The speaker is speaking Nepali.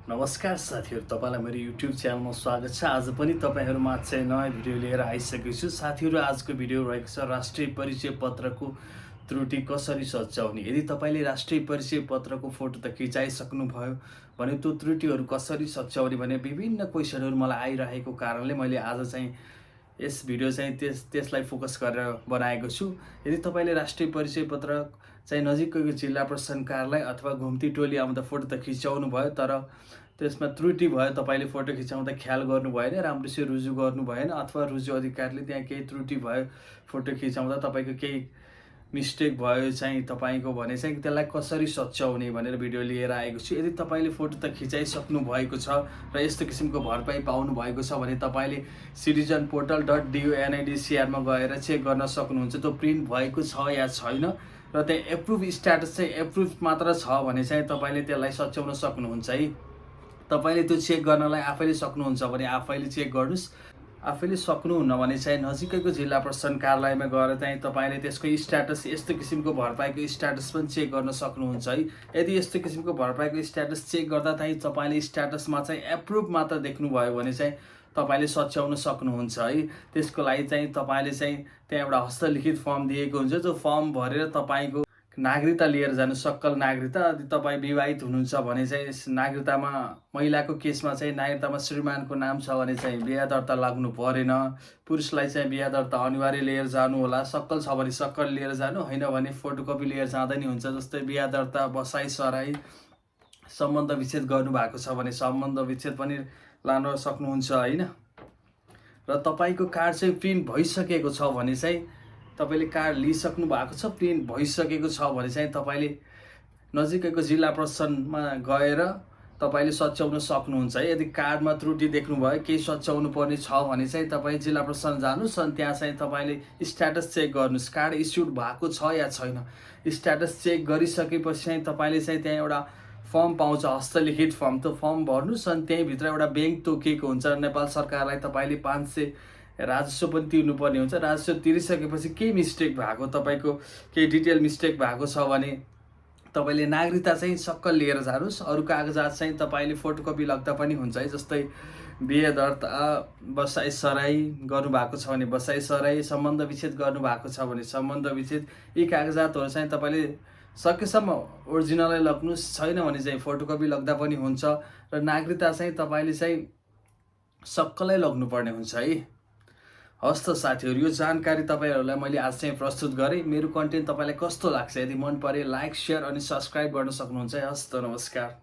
नमस्कार साथीहरू, तपाईँलाई मेरो युट्युब च्यानलमा स्वागत छ। आज पनि तपाईँहरूमा चाहिँ नयाँ भिडियो लिएर आइसकेको छु। साथीहरू, आजको भिडियो रहेको छ राष्ट्रिय परिचय पत्रको त्रुटि कसरी सच्याउने। यदि तपाईँले राष्ट्रिय परिचय पत्रको फोटो त खिचाइसक्नुभयो भने त्यो त्रुटिहरू कसरी सच्याउने भने विभिन्न क्वेसनहरू मलाई आइरहेको कारणले मैले आज चाहिँ यस भिडियो चाहिँ त्यसलाई फोकस गरेर बनाएको छु। यदि तपाईँले राष्ट्रिय परिचय पत्र चाहिँ नजिकैको जिल्ला प्रशासन कार्यालय अथवा घुम्ती टोली आउँदा फोटो त खिचाउनु भयो, तर त्यसमा त्रुटि भयो, तपाईँले फोटो खिचाउँदा ख्याल गर्नु भएन, राम्रोसित रुजु गर्नु भएन, अथवा रुजु अधिकारीले त्यहाँ केही त्रुटि भयो, फोटो खिचाउँदा तपाईँको केही मिस्टेक भयो चाहिँ तपाईँको भने चाहिँ त्यसलाई कसरी सच्याउने भनेर भिडियो लिएर आएको छु। यदि तपाईँले फोटो त खिचाइसक्नु भएको छ र यस्तो किसिमको भरपाई पाउनु भएको छ भने तपाईँले citizenportal.go.NIDCR मा गएर चेक गर्न सक्नुहुन्छ त्यो प्रिन्ट भएको छ या छैन, र त्यहाँ एप्रुभ स्ट्याटस चाहिँ एप्रुभ मात्र छ भने चाहिँ तपाईँले त्यसलाई सच्याउन सक्नुहुन्छ है। तपाईँले त्यो चेक गर्नलाई आफैले सक्नुहुन्छ भने आफैले चेक गर्नुहोस्, आफैले सक्नुहुन्न भने चाहिँ नजिकैको जिल्ला प्रशासन कार्यालयमा गएर चाहिँ तपाईँले त्यसको स्ट्याटस, यस्तो किसिमको भरपाईको स्ट्याटस पनि चेक गर्न सक्नुहुन्छ है। यदि यस्तो किसिमको भरपाईको स्ट्याटस चेक गर्दा चाहिँ तपाईँले स्ट्याटसमा चाहिँ एप्रुभ मात्र देख्नुभयो भने चाहिँ तपाईँले सच्याउन सक्नुहुन्छ है। त्यसको लागि चाहिँ तपाईँले चाहिँ त्यहाँ एउटा हस्तलिखित फर्म दिएको हुन्छ, त्यो फर्म भरेर तपाईँको नागरिकता लिएर जानु, सक्कल नागरिकता। यदि तपाईँ विवाहित हुनुहुन्छ भने चाहिँ नागरिकतामा, महिलाको केसमा चाहिँ नागरिकतामा श्रीमानको नाम छ भने चाहिँ बिहा दर्ता लाग्नु परेन। पुरुषलाई चाहिँ बिहा दर्ता अनिवार्य लिएर जानु होला, सक्कल छ भने सक्कल लिएर जानु, होइन भने फोटोकपी लिएर जाँदा नि हुन्छ। जस्तै बिहा दर्ता, बसाइ सराई, सम्बन्ध विच्छेद गर्नुभएको छ भने सम्बन्ध विच्छेद पनि लान सक्नुहुन्छ होइन। र तपाईँको कार्ड चाहिँ प्रिन्ट भइसकेको छ भने चाहिँ तपाईँले कार्ड लिइसक्नु भएको छ, प्रिन्ट भइसकेको छ भने चाहिँ तपाईँले नजिकैको जिल्ला प्रशासनमा गएर तपाईँले सच्याउन सक्नुहुन्छ है। यदि कार्डमा त्रुटि देख्नुभयो, केही सच्याउनु पर्ने छ भने चाहिँ तपाईँ जिल्ला प्रशासन जानुहोस् अनि त्यहाँ चाहिँ तपाईँले स्ट्याटस चेक गर्नुहोस्, कार्ड इस्युड भएको छ या छैन। स्ट्याटस चेक गरिसकेपछि चाहिँ तपाईँले चाहिँ त्यहाँ एउटा फर्म पाउँछ, हस्तलिखित फर्म, त्यो फर्म भर्नुहोस् अनि त्यहीँभित्र एउटा ब्याङ्क तोकिएको हुन्छ। नेपाल सरकारलाई तपाईँले 500 राजस्व पनि तिर्नुपर्ने हुन्छ। राजस्व तिरिसकेपछि केही मिस्टेक भएको, तपाईँको केही डिटेल मिस्टेक भएको छ भने तपाईँले नागरिकता चाहिँ सक्कल लिएर जानुहोस्। अरू कागजात चाहिँ तपाईँले फोटोकपी लाग्दा पनि हुन्छ है। जस्तै बिहे दर्ता, बसाइ सराई गर्नुभएको छ भने बसाइ सराई, सम्बन्ध विच्छेद गर्नुभएको छ भने सम्बन्ध विच्छेद, यी कागजातहरू चाहिँ तपाईँले सकेसम्म ओरिजिनलै लग्नुहोस्, छैन भने चाहिँ फोटोकपी लाग्दा पनि हुन्छ। र नागरिकता चाहिँ तपाईँले चाहिँ सक्कलै लग्नुपर्ने हुन्छ है। हस् त साथीहरू, यो जानकारी तपाईँहरूलाई मैले आज चाहिँ प्रस्तुत गरेँ। मेरो कन्टेन्ट तपाईँलाई कस्तो लाग्छ, यदि मन परे लाइक, सेयर अनि सब्सक्राइब गर्न सक्नुहुन्छ है। हस् त, नमस्कार।